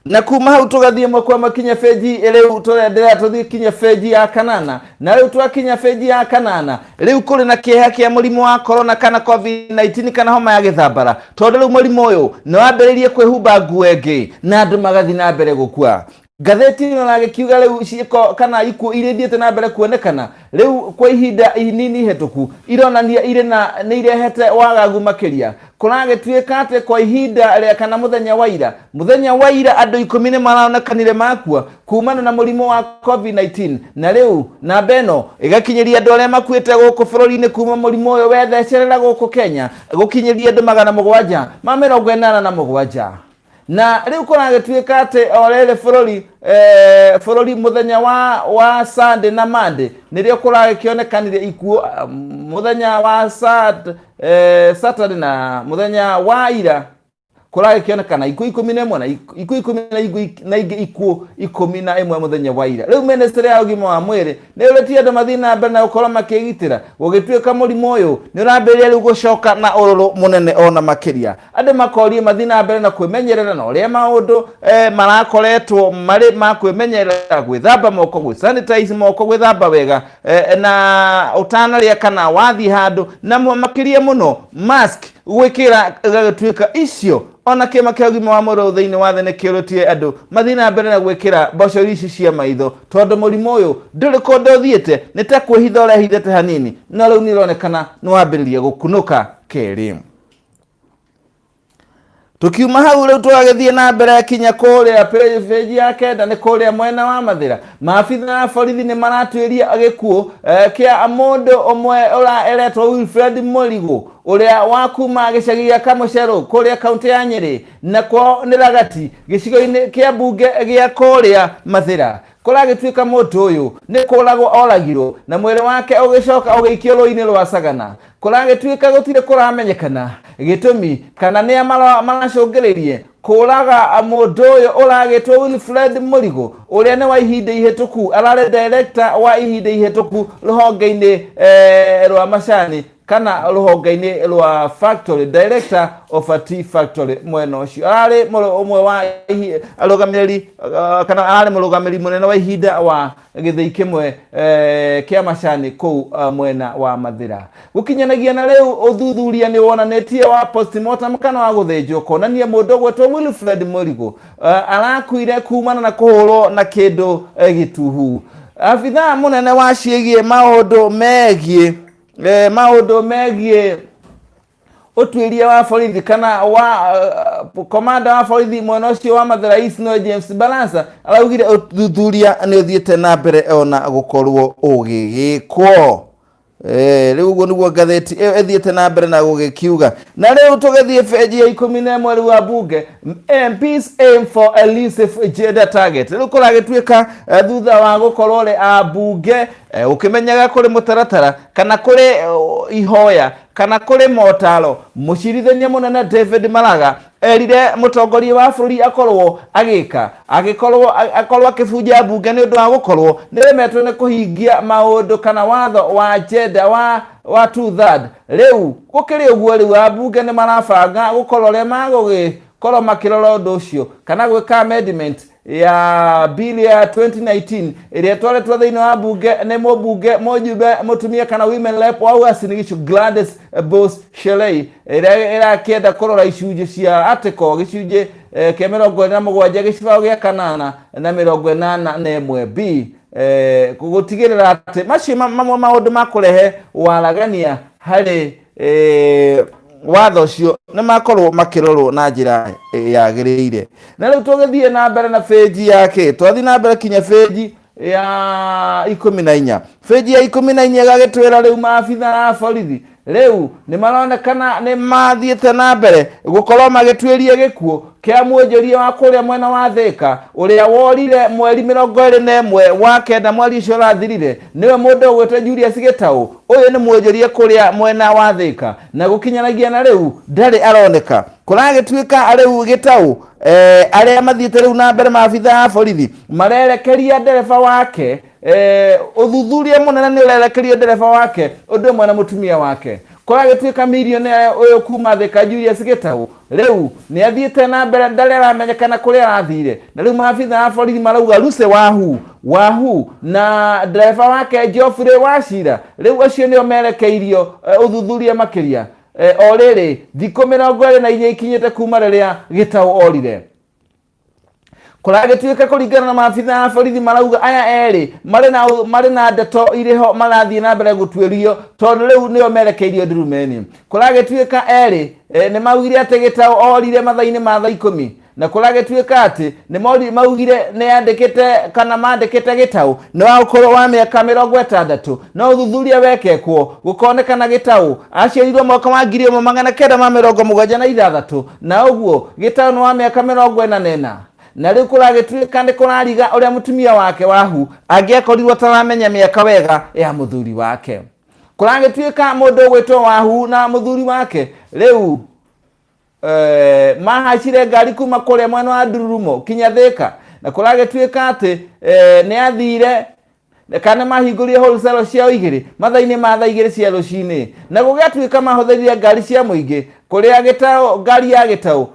[SPEAKER 1] Na kuma hau tũgathiĩ ĩmwe kwa ĩmwe kinya benji rĩu tũrenderea tũthiĩ kinya benji ya kanana. Na rĩu twakinya benji ya kanana, rĩu kũrĩ na kĩeha kĩa mũrimũ wa corona kana COVID-19 kana homa ya gĩthambara, tondũ rĩu mũrimũ ũyũ nĩ wambĩrĩirie kwĩhumba nguo ĩngĩ na andũ magathiĩ na mbere gũkua. Ngathĩti ĩno ĩragĩkiuga rĩu ciĩko kana ikuũ iria ithiĩte na mbere kuonekana rĩu kwa ihinda inini ihĩtũku ironania irĩ na nĩ irehete wagagu makĩria. Kũragĩtuĩka atĩ kwa ihinda rĩa kana mũthenya wa ira, mũthenya wa ira andũ 10 nĩ maronekanire makua kumana na mũrimũ wa COVID-19, na rĩu namba ĩno ĩgakinyĩria andũ arĩa makuĩte gũkũ bũrũri-inĩ kuma mũrimũ ũyũ wethecerera gũkũ Kenya gũkinyĩria andũ 787. Na rĩu kũragĩtuĩka atĩ o rĩrĩ bũrũri, bũrũri mũthenya wa Sunday na Monday nĩrĩo kũragĩkĩonekanire ikuũ, mũthenya wa Saturday na mũthenya wa ira kũragĩkĩonekana ikuũ 11 na ikuũ ikũmi na na ingĩ ikuũ 11 mũthenya wa ira. Rĩu ministry ya ũgima wa mwĩrĩ nĩ ũrĩtie andũ mathiĩ na mbere na gũkorwo makĩgitĩra, gũgĩtuĩka mũrimũ ũyũ nĩ ũrambĩrĩria rĩu gũcoka na ũrũrũ mũnene ona makĩria. Andũ makorie mathiĩ na mbere na kwĩmenyerera na ũrĩa maũndũ marakoretwo marĩ ma kwĩmenyerera, gwĩthamba moko, gwĩ sanitize moko, gwĩthamba wega, na ũtanarĩa kana wathiĩ handũ, na makĩria mũno mask gwĩkĩra ĩgagĩtuĩka icio. Ona kĩama kĩa ũgima wa mwĩrĩ thĩinĩ wa thĩ nĩ kĩũrĩtie andũ mathiĩ na mbere na gwĩkĩra mboco ici cia maitho, tondũ mũrimũ ũyũ ndũrĩ kũndũ ũthiĩte, nĩ ta kwĩhitha ũrehithĩte hanini, no rĩu nĩ ũronekana nĩ wambĩrĩria gũkunũka kerĩ. Tukiuma hau rĩu tũgagĩthiĩ na mbere kinya kũrĩa page ya 9, nĩ kũrĩa mwena wa Mathĩra. Maabitha a borithi nĩ maratuĩria gĩkuũ kĩa mũndũ ũmwe ũraeretwo Wilfred Mũrigũ, ũrĩa wa kuma gĩcagi gĩa Kamũcerũ kũrĩa kaũntĩ ya Nyĩrĩ, na kwao nĩ Ragati gĩcigo-inĩ kĩa mbunge gĩa kũrĩa Mathĩra. Kũragĩtuĩka mũndũ ũyũ nĩ kũragwo oragirwo na mwĩrĩ wake ũgĩcoka ũgĩikio rũĩ-inĩ rwa Sagana. Kũragĩtuĩka gũtirĩ kũramenyekana gĩtũmi kana nĩa maracũngĩrĩirie kũraga mũndũ ũyũ ũragĩtwo Wilfred Mũrigũ, ũrĩa nĩ wa ihinda ihĩtũku ararĩ director wa ihinda ihĩtũku rũhonge-inĩ rwa macani kana rũhonge-inĩ rwa factory, director of a tea factory mwena ũcio. Ararĩ ũmwe wa arũgamĩrĩri, kana ararĩ mũrũgamĩrĩri mũnene wa ihinda wa gĩthĩi kĩmwe kĩa macani kũu mwena wa Mathĩra. Gũkinyanagia na rĩu ũthuthuria nĩ wonanĩtie wa postmortem kana wa gũthĩnjwo kuonania mũndũ ũgwetwo Wilfred Mũrigũ arakuire kumana na kũhũrwo na kĩndũ gĩtuhu. Abithaa mũnene wa ciĩgiĩ maũndũ megiĩ maũndũ megiĩ ũtuĩria wa borithi kana wa komanda wa borithi mwena ũcio wa Mathĩra East no James Balansa araugire ũthuthuria nĩ ũthiĩte na mbere ona gũkorwo ũgĩgĩkwo. Rĩu ũguo nĩguo ngathĩti ĩyo ĩthiĩte na mbere na gũgĩkiuga. Na rĩu tũgĩthiĩ benji ya 11 rĩu wa bunge, MPs aim for elusive gender target. Rĩu kũragĩtuĩka thutha wa gũkorwo rĩ ambunge, ũkĩmenyaga kũrĩ mũtaratara kana kũrĩ ihoya kana kũrĩ motaro, mũcirithania mũnene David Maraga erire mũtongoria wa bũrũri akorwo agĩka agĩkorwo akorwo akĩbunja mbunge nĩ ũndũ wa gũkorwo nĩremetwo nĩ kũhingia maũndũ kana watho wa gender wa 2/3. Rĩu gũkĩrĩ ũguo, rĩu ambunge nĩ marabanga gũkorwo ũrĩa magũgĩkorwo makĩrora ũndũ ũcio kana gwĩka amendment. Ya bill ya 2019 ĩrĩa ĩtwarĩtwo thĩinĩ wa mbunge nĩ mũmbunge mũjumbe mũtumia kana women rep wa Uasin Gishu Gladys Bose Shelei, ĩrĩa ĩrakĩenda kũrora icunjĩ cia article gĩcunjĩ kĩa 47 gĩcibaũ gĩa kanana na 81 B, gũtigĩrĩra atĩ macio mamwe maũndũ ma kũrehe waragania harĩ watho ũcio nĩ makorwo makĩrorwo na njĩra yagĩrĩire. Na rĩu tũgĩthiĩ na mbere na bĩnji yake, twathiĩ na mbere kinya bĩnji ya 14. Bĩnji ya 14 ĩgagĩtwĩra rĩu maabitha a borithi rĩu nĩ maronekana nĩ mathiĩte na mbere gũkorwo magĩtuĩria gĩkuũ kĩa mwonjoria wa kũrĩa mwena wa Thĩka ũrĩa worire mweri 21 wa kenda mweri ũcio ũrathirire, nĩwe mũndũ ũgwĩtwo Julius Gĩtaũ. Ũyũ nĩ mwonjoria kũrĩa mwena wa Thĩka na gũkinyanagia na rĩu ndarĩ aroneka. Kũragĩtuĩka rĩu Gĩtaũ arĩa mathiĩte rĩu na mbere maabitha a borithi marerekeria ndereba wake, ũthuthuria mũnene nĩ ũrerekerio ndereba wake ũndũ ũmwe na mũtumia wake. Kũragĩtuĩka millionaire ũyũ kuma Thĩka Julius Gĩtaũ rĩu nĩ athiĩte na mbere, ndarĩ aramenyekana kũrĩa arathire, na rĩu maabitha a borithi marauga Lucy Wahu Wahu na ndereba wake Geoffrey Wachira rĩu acio nĩo merekeirio ũthuthuria makĩria. O rĩrĩ thikũ 24 ikinyĩte kuma rĩrĩa Gĩtaũ orire. Kũragĩtuĩka kũringana na maabitha a borithi marauga aya erĩ marĩ na ndeto irĩho marathiĩ na mbere gũtuĩrio tondũ rĩu nĩo merekeirio ndurumeni. Kũragĩtuĩka erĩ nĩ maugire atĩ Gĩtaũ orire mathaa-inĩ ma thaa 10, na kũragĩtuĩka atĩ nĩ maugire nĩ andĩkĩte kana mandĩkĩte Gĩtaũ nĩ wa ũkũrũ wa mĩaka 60, no ũthuthuria wekekwo gũkonekana Gĩtaũ aciarirwo mwaka wa 1976, na ũguo Gĩtaũ nĩ wa mĩaka 44. Na rĩu kũragĩtuĩka nĩ kũrariga ũrĩa mũtumia wake Wahu angĩakorirwo ataramenya mĩaka wega ya mũthuri wake. Kũragĩtuĩka mũndũ ũgwĩtwo Wahu na mũthuri wake rĩu mahaicire ngari kuma kũrĩa mwena wa Ndururumo kinya Thĩka, na kũragĩtuĩka atĩ nĩ athire kana mahingũrire wholesale ciao igĩrĩ mathaa-inĩ ma thaa 2 cia rũcinĩ, na gũgĩatuĩka mahũthĩrire ngari cia mũingĩ kũrĩa Gĩtaũ. Ngari ya Gĩtaũ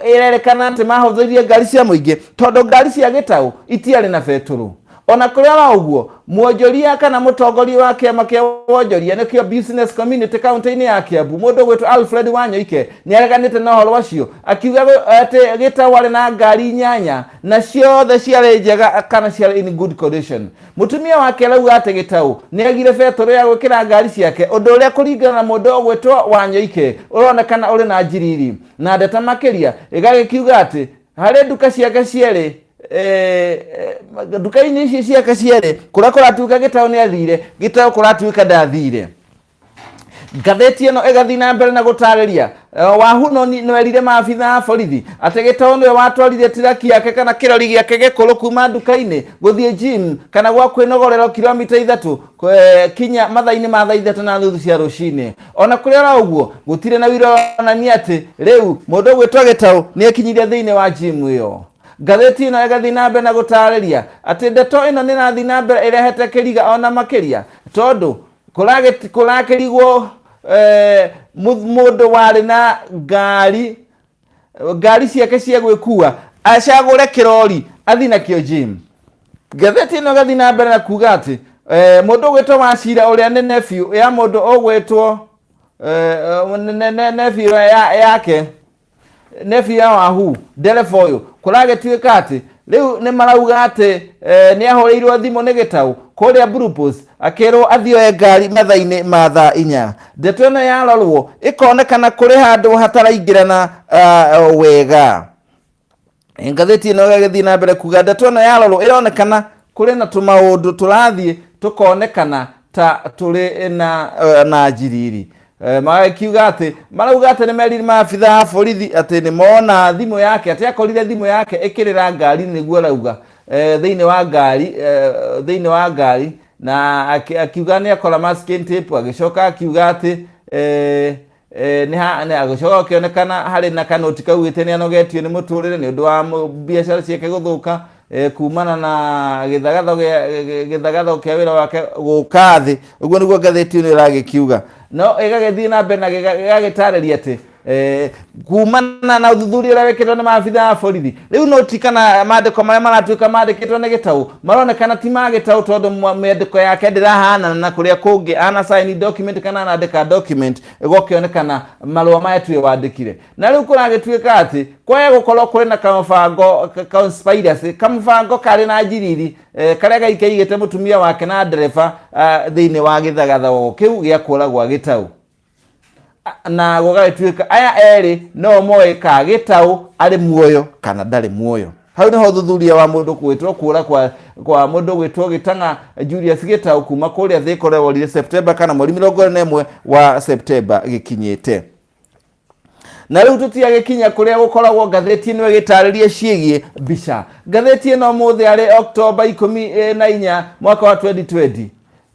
[SPEAKER 1] ĩrerĩkana atĩ mahũthĩrire ngari cia mũingĩ tondũ ngari cia Gĩtaũ itiarĩ na betũrũ. Ona kũrĩ oro ũguo, mwonjoria kana mũtongoria wa kĩama kĩa wonjoria, nĩkĩo business community kaunti-inĩ ya Kiambu, mũndũ ũgwĩtwo Alfred Wanyoike, nĩ areganĩte na ũhoro ũcio akiuga atĩ Gĩtaũ arĩ na ngari inyanya na ciothe ciarĩ njega kana ciarĩ in good condition. Mũtumia wake arauga atĩ Gĩtaũ nĩ agire betũrũ ya gwĩkĩra ngari ciake, ũndũ ũrĩa kũringana na mũndũ ũgwĩtwo Wanyoike ũronekana ũrĩ na njiriri na ndeta makĩria. Ĩgagĩkiuga atĩ harĩ nduka ciake cierĩ, nduka-inĩ ici ciake cierĩ kũrĩa kũratuĩka Gĩtaũ nĩ athire, Gĩtaũ kũratuĩka ndathire. Ngathĩti ĩno ĩgathiĩ na mbere na gũtarĩria Wahu no erire maabitha a borithi atĩ Gĩtaũ nĩwe watwarire tiraki yake kana kĩrori gĩake gĩkũrũ kuma nduka-inĩ gũthiĩ gym kana gwa kwĩnogorera kilomita 3 kinya mathaa-inĩ ma thaa 3:30 cia rũcinĩ. Ona kũrĩ oro ũguo, gũtirĩ na wĩira ũronania atĩ rĩu mũndũ ũgwĩtwo Gĩtaũ nĩ ekinyirie thĩinĩ wa gym ĩyo. Ngathĩti ĩno ĩgathiĩ na mbere na gũtarĩria atĩ ndeto ĩno nĩ ĩrathiĩ na mbere ĩrehete kĩriga ona makĩria tondũ kũrakĩrigwo mũndũ warĩ na ngari ciake cia gwĩkua acagũre kĩrori athiĩ nakĩo gym. Ngathĩti ĩno ĩgathiĩ na mbere na kuga atĩ mũndũ ũgwĩtwo Wachira ũrĩa nĩ nephew ya mũndũ ũgwĩtwo nephew yake, nephew ya Wahu, ndereba ũyũ, kũragĩtuĩka atĩ rĩu nĩ marauga atĩ nĩ ahũrĩirwo thimũ nĩ Gĩtaũ kũrĩa Blue Post akĩrwo athiĩ oe ngari mathaa-inĩ ma thaa 4. Ndeto ĩno yarorwo ĩkonekana kũrĩ handũ hataraingĩrana wega. Ngathĩti ĩno ĩgagĩthiĩ na mbere kuga ndeto ĩno yarorwo ĩronekana kũrĩ na tũmaũndũ tũrathiĩ tũkonekana ta tũrĩ na njiriri. Magagĩkiuga atĩ marauga atĩ nĩ merire maabitha a borithi atĩ nĩ mona thimũ yake, atĩ akorire thimũ yake ĩkĩrĩra ngari, nĩguo arauga, thĩinĩ wa ngari, thĩinĩ wa ngari, na akiuga nĩ akora masking tape. Agĩcoka akiuga atĩ nĩ agĩcoka gũkĩonekana harĩ na kanoti kaugĩte nĩ anogetio nĩ mũtũrĩre nĩ ũndũ wa biacara ciake gũthũka kumana na gĩthagatho kĩa wĩra wake gũka thĩ. Ũguo nĩguo ngathĩti ĩno ĩragĩkiuga, no ĩgagĩthiĩ na mbere na ĩgagĩtarĩria atĩ Kumana na ũthuthuria ũrĩa wĩkĩtwo nĩ maabitha a borithi, rĩu no ti kana mandĩko marĩa maratuĩka mandĩkĩtwo nĩ Gĩtaũ maronekana ti ma Gĩtaũ, tondũ mĩandĩko yake ndĩrahanana na kũrĩa kũngĩ ana sign document kana anandĩka document ĩgokĩonekana marũa maya tiwe wandĩkire. Na rĩu kũragĩtuĩka atĩ kwaya gũkorwo kũrĩ na kamũbango conspiracy, kamũbango karĩ na njiriri, karĩa gaikaigĩte mũtumia wake na ndereba thĩinĩ wa gĩthagathago kĩu gĩa kũragwa Gĩtaũ, na gũgagĩtuĩka aya erĩ no moĩ ka Gĩtaũ arĩ muoyo kana ndarĩ muoyo. Hau nĩho ũthuthuria wa mũndũ gwĩtwo kũra kwa mũndũ gwĩtwo Gĩtang'a Julius Gĩtaũ kuma kũrĩa Thika ũrĩa worire September kana mweri 21 wa September gĩkinyĩte. Na rĩu tũtiagĩkinya kũrĩa gũkoragwo ngathĩti ĩno ĩgĩtarĩria ciĩgiĩ mbica. Ngathĩti ĩno ũmũthĩ arĩ Oktoba 14 mwaka wa 2020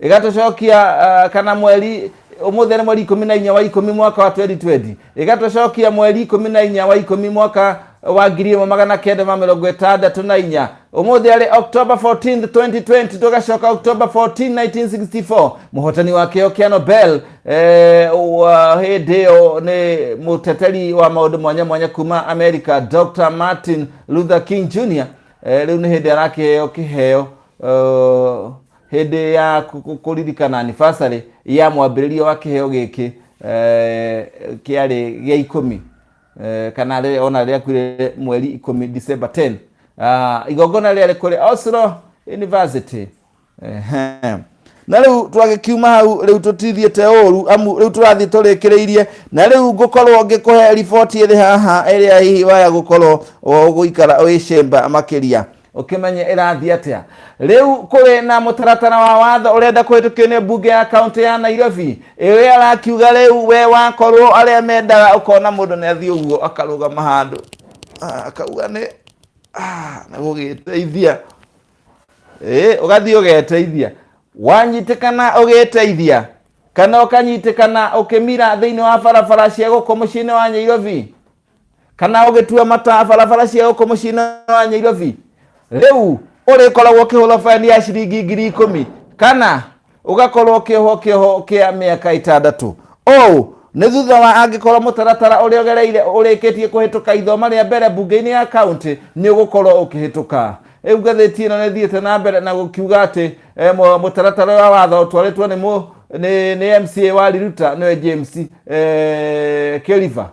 [SPEAKER 1] ĩgatũcokia, kana mweri ũmũthĩ nĩ mweri 14 wa 10 mwaka wa 2020, ĩgatũcokia mweri 14 wa 10 mwaka wa 1964. Ũmũthĩ arĩ October 14 2020, tũgacoka October 14 1964, mũhotani wa kĩheo kĩa Nobel wa hĩndĩ ĩyo nĩ mũteteri wa maũndũ mwanya mwanya kuma America, Dr Martin Luther King Jr. Rĩu nĩ hĩndĩ arakĩheo kĩheo hĩndĩ ya kũririkana anniversary ya mwambĩrĩrio wa kĩheo gĩkĩ, kĩarĩ gĩa 10, kana rĩrĩa ona rĩrĩa akuire mweri 10, December 10. Igongona rĩarĩ kũrĩ Oslo University. Ehe. Na rĩu twagĩkiuma hau, rĩu tũtithiĩte ũru, amu rĩu tũrathiĩ tũrĩkĩrĩirie, na rĩu ngũkorwo ngĩkũhe riboti ĩrĩ haha ĩrĩa hihi waya gũkorwo ũgũikara wĩcemba makĩria ũkĩmenye ĩrathiĩ atĩa. Rĩu kũrĩ na mũtaratara wa watho ũrenda kũhĩtũkio nĩ mbunge ya kaũntĩ ya Nairobi, ĩrĩa arakiuga rĩu we wakorwo arĩa mendaga ũkona mũndũ nĩ athiĩ ũguo akarũgama handũ, akauga nĩ nĩ gũgĩteithia, ũgathiĩ ũgeteithia, wanyitĩkana ũgĩteithia kana ũkanyitĩkana ũkĩmira thĩinĩ wa barabara cia gũkũ mũciĩ-inĩ wa Nairobi, kana ũgĩtua mata barabara cia gũkũ mũciĩ-inĩ wa Nairobi, rĩu ũrĩkoragwo ũkĩhũrwo baini ya ciringi 10,000 kana ũgakorwo ũkĩohwo kĩoho kĩa mĩaka 6. Ũũ nĩ thutha wa angĩkorwo mũtaratara ũrĩa ũgereire ũrĩkĩtie kũhĩtũka ithoma rĩa mbere mbunge-inĩ ya kaunti nĩ ũgũkorwo ũkĩhĩtũka. Rĩu ngathĩti ĩno nĩ ĩthiĩte na mbere na gũkiuga atĩ mũtaratara wa watho ũtwarĩtwo nĩ MCA wa Riruta, nĩwe James Kĩriba,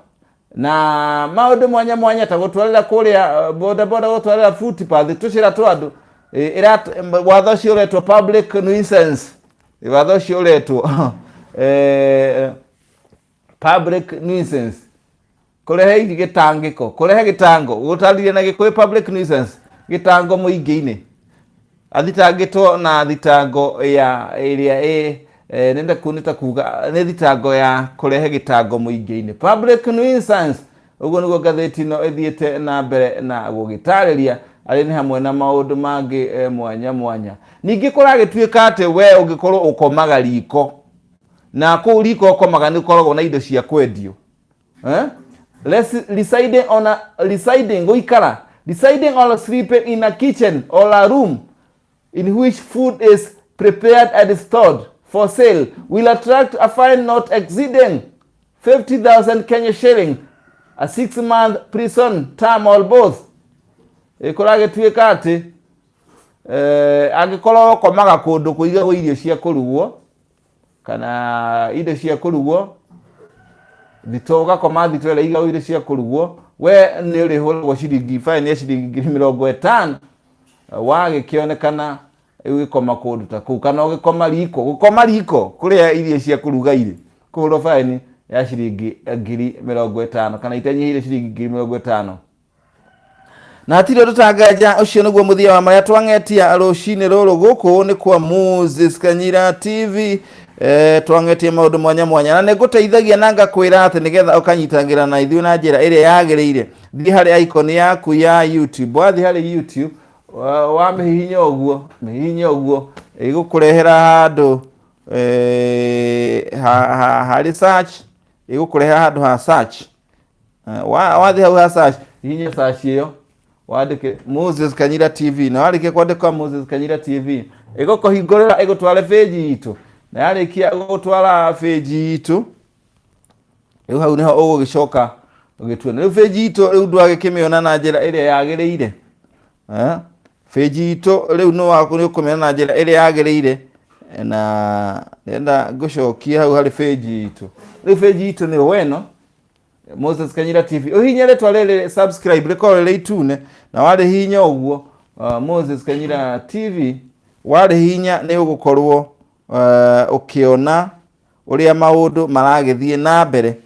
[SPEAKER 1] na maũndũ mwanya mwanya ta gũtwarĩra kũrĩa boda boda, gũtwarĩra footpath tũcĩra twa andũ. Watho ũcio ũretwo public nuisance, watho ũcio ũretwo public nuisance, kũrehe hihi gĩtangĩko, kũrehe gĩtango, gũtarĩria na Gĩkũyũ public nuisance, gĩtango mũingĩ-inĩ. Athitangĩtwo na thitango ya ĩrĩa ĩ nenda nĩ ta kuga nĩ thitango ya kũrehe gĩtango mũingĩ-inĩ, public nuisance. Ũguo nĩguo ngathĩti ĩno ĩthiĩte na mbere na gũgĩtarĩria, arĩ nĩ hamwe na maũndũ mangĩ mwanya mwanya. Ningĩ kũragĩtuĩka atĩ we ũngĩkorwo ũkomaga riko, na kũu riko ũkomaga nĩ ũkoragwo na indo cia kwendio, eh? Residing on a, residing gũikara, residing or sleeping in a kitchen or a room in which food is prepared and stored for sale will attract a fine not exceeding 50,000 Kenya shilling, a 6-month prison term or both. Kũragĩtuĩka atĩ angĩkorwo ũkomaga kũndũ kũigagwo irio cia kũrugwo kana indo cia kũrugwo thito, ũgakoma thito ĩrĩa igagwo irio cia kũrugwo, we nĩ ũrĩhũragwo ciringi baini ya ciringi 50,000 wagĩkĩonekana ũgĩkoma kũndũ ta kũu, kana ũgĩkoma riko, gũkoma riko kũrĩa irio cia kũruga irĩ, kũhũrwo baini ya ciringi 50,000 kana itanyihĩire ciringi 50,000. Na hatirĩ ũndũ tanganja, ũcio nĩguo mũthia wa marĩa twang'etia rũcinĩ rũrũ gũkũ nĩ kwa Moses Kanyira TV. Twang'etie maũndũ mwanya mwanya, na nĩ ngũteithagia na ngakwĩra atĩ nĩgetha ũkanyitangĩra na ithuĩ na njĩra ĩrĩa yagĩrĩire, thiĩ harĩ icon yaku ya YouTube. Wathiĩ harĩ YouTube, wamĩhihinya ũguo, mĩhihinye ũguo, ĩgũkũrehera handũ harĩ search, ĩgũkũrehera handũ ha search. Wathiĩ hau ha search, hihinya search ĩyo, wandĩke Moses Kanyira TV. Na warĩkia kwandĩka Moses Kanyira TV, ĩgũkũhingũrĩra ĩgũtware page itũ, na yarĩkia gũgũtwara page itũ. Rĩu hau nĩho ũgũgĩcoka ũgĩtue. Rĩu page itũ rĩu ndwagĩkĩmĩona na njĩra ĩrĩa yagĩrĩire. Eh? Page itũ rĩu nĩ ũkũmĩona na njĩra ĩrĩa yagĩrĩire na ndĩrenda ngũcokie hau harĩ page itũ. Rĩu page itũ nĩyo ĩno Moses Kanyira TV. Ũhihinye rĩtwa rĩrĩ subscribe rĩkorwo rĩrĩ itune na warĩhihinya ũguo Moses Kanyira TV warĩhihinya nĩ ũgũkorwo ũkĩona ũrĩa maũndũ maragĩthiĩ na mbere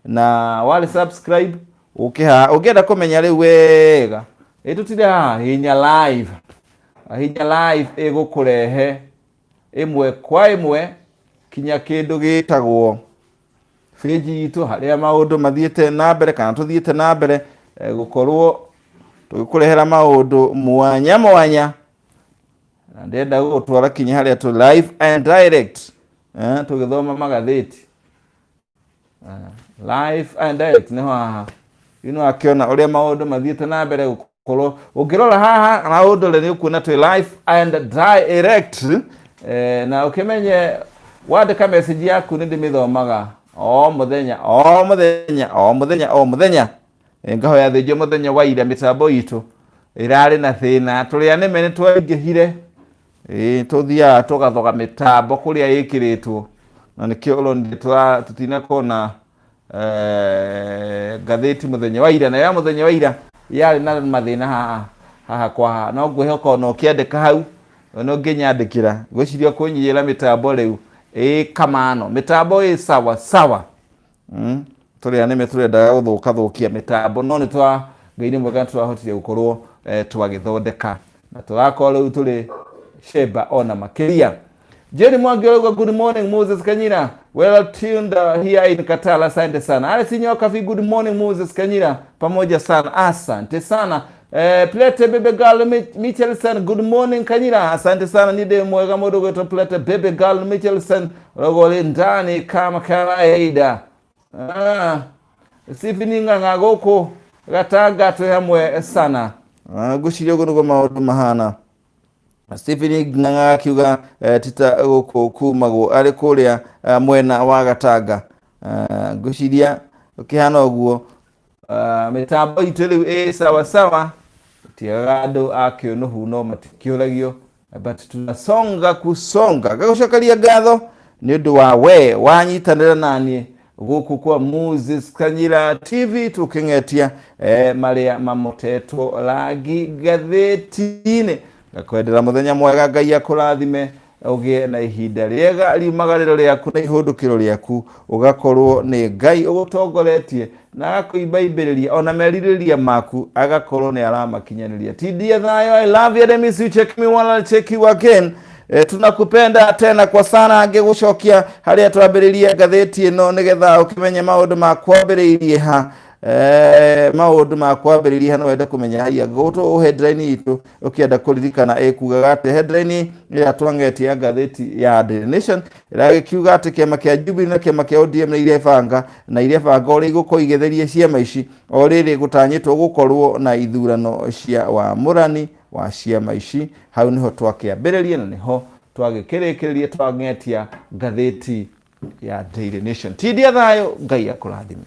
[SPEAKER 1] na warĩ subscribe ũke haha ũngĩenda kũmenya rĩu wega ĩ tũtire haha hihinya live hihinya live ĩgũkũrehe ĩmwe kwa ĩmwe kinya kĩndũ gĩtagwo page itũ harĩa maũndũ mathiĩte na mbere kana tũthiĩte na mbere gũkorwo tũgĩkũrehera maũndũ mwanya mwanya na ndĩrenda gũgũtwara kinya harĩa tũ live and direct tũgĩthoma magathĩti live and direct nĩho haha rĩu nĩ wakĩona ũrĩa maũndũ mathiĩte na mbere gũkorwo ũngĩrora haha na ũndore nĩ ũkuona twĩ live and direct na ũkĩmenye wandĩka message yaku nĩ ndĩmĩthomaga o mũthenya o mũthenya o mũthenya o mũthenya. Ngahoya thĩnjio mũthenya wa ira mĩtambo itũ ĩrarĩ na thĩna tũrĩa nĩme nĩ twaingĩhire ĩĩ tũthiaga tũgathoga mĩtambo kũrĩa ĩkĩrĩtwo na nĩkĩo ũronire tũtinakorwo na ngathĩti mũthenya wa ira na ya mũthenya wa ira yarĩ na mathĩna haha haha kwa haha no ngwĩhoka ona ũkĩandĩka hau ona ũngĩnyandĩkĩra ngwĩciria kũnyiyĩra mĩtambo rĩu ĩ kamano mĩtambo ĩ sawa sawa. Tũrĩa nĩme tũrendaga gũthũkathũkia mĩtambo no nĩ twa Ngai nĩ mwega tũrahotire gũkorwo twagĩthondeka na tũrakorwo rĩu tũrĩ sheba ona makĩria. Jerry Mwangi arauga good morning Moses Kanyira well tuned here in Qatar asante sana. Alice Nyoka good morning Moses Kanyira pamoja sana asante sana. Plete Bebe Girl Michelson good morning Kanyira asante sana nide mwega mũndũ gwĩtwo Plete Bebe Girl Michelson rogori ndani kama kawaida. Stephen Ng'ang'a gũkũ Gatanga twĩ hamwe sana. Ngwĩciria ũguo nĩguo maũndũ mahana. Stephen Ng'ang'a akiuga tita gũkũ kumagwo arĩ kũrĩa mwena wa Gatanga. Ngwĩciria ũkĩhana ũguo mĩtambo itũ rĩu ĩ sawa sawa tiagaga andũ a kĩũnũhu no matikĩũragio but tunasonga kusonga. Ngagũcokeria ngatho nĩ ũndũ wa we wanyitanĩra naniĩ gũkũ kwa Moses Kanyira TV tũkĩng'etia marĩa mamotetwo rangi ngathĩti-inĩ. Ngakwendera mũthenya mwega, Ngai akũrathime ũgĩe na ihinda rĩega riumagarĩro rĩaku na ihũndũkĩro rĩaku ũgakorwo nĩ Ngai ũgũtongoretie na agakũimbaimbĩrĩria ona merirĩria maku agakorwo nĩ aramakinyanĩria. Tindia thayũ, I love you, let me see you, check me one and check you again. Tunakupenda tena kwa sana ngĩgũcokia harĩa twambĩrĩrie ngathĩti ĩno nĩgetha ũkĩmenye maũndũ ma kwambĩrĩirie ha maũndũ ma kwambĩrĩria ha no wende kũmenya haiya gũtũ headline itũ ũkĩenda kũririkana ĩkugaga atĩ headline ĩrĩa twang'etie ya ngathĩti ya Daily Nation ĩragĩkiuga atĩ kĩama kĩa Jubilee na kĩama kĩa ODM nĩ irebanga na irebanga ũrĩa igũkorwo igĩtheria ciama ici o rĩrĩ gũtanyĩtwo gũkorwo na ithurano cia wamũrani wa ciama ici. Hau nĩho twakĩambĩrĩria na nĩho twagĩkĩrĩkĩrĩria twang'etia ngathĩti ya Daily Nation. Tindia thayũ, Ngai akũrathime.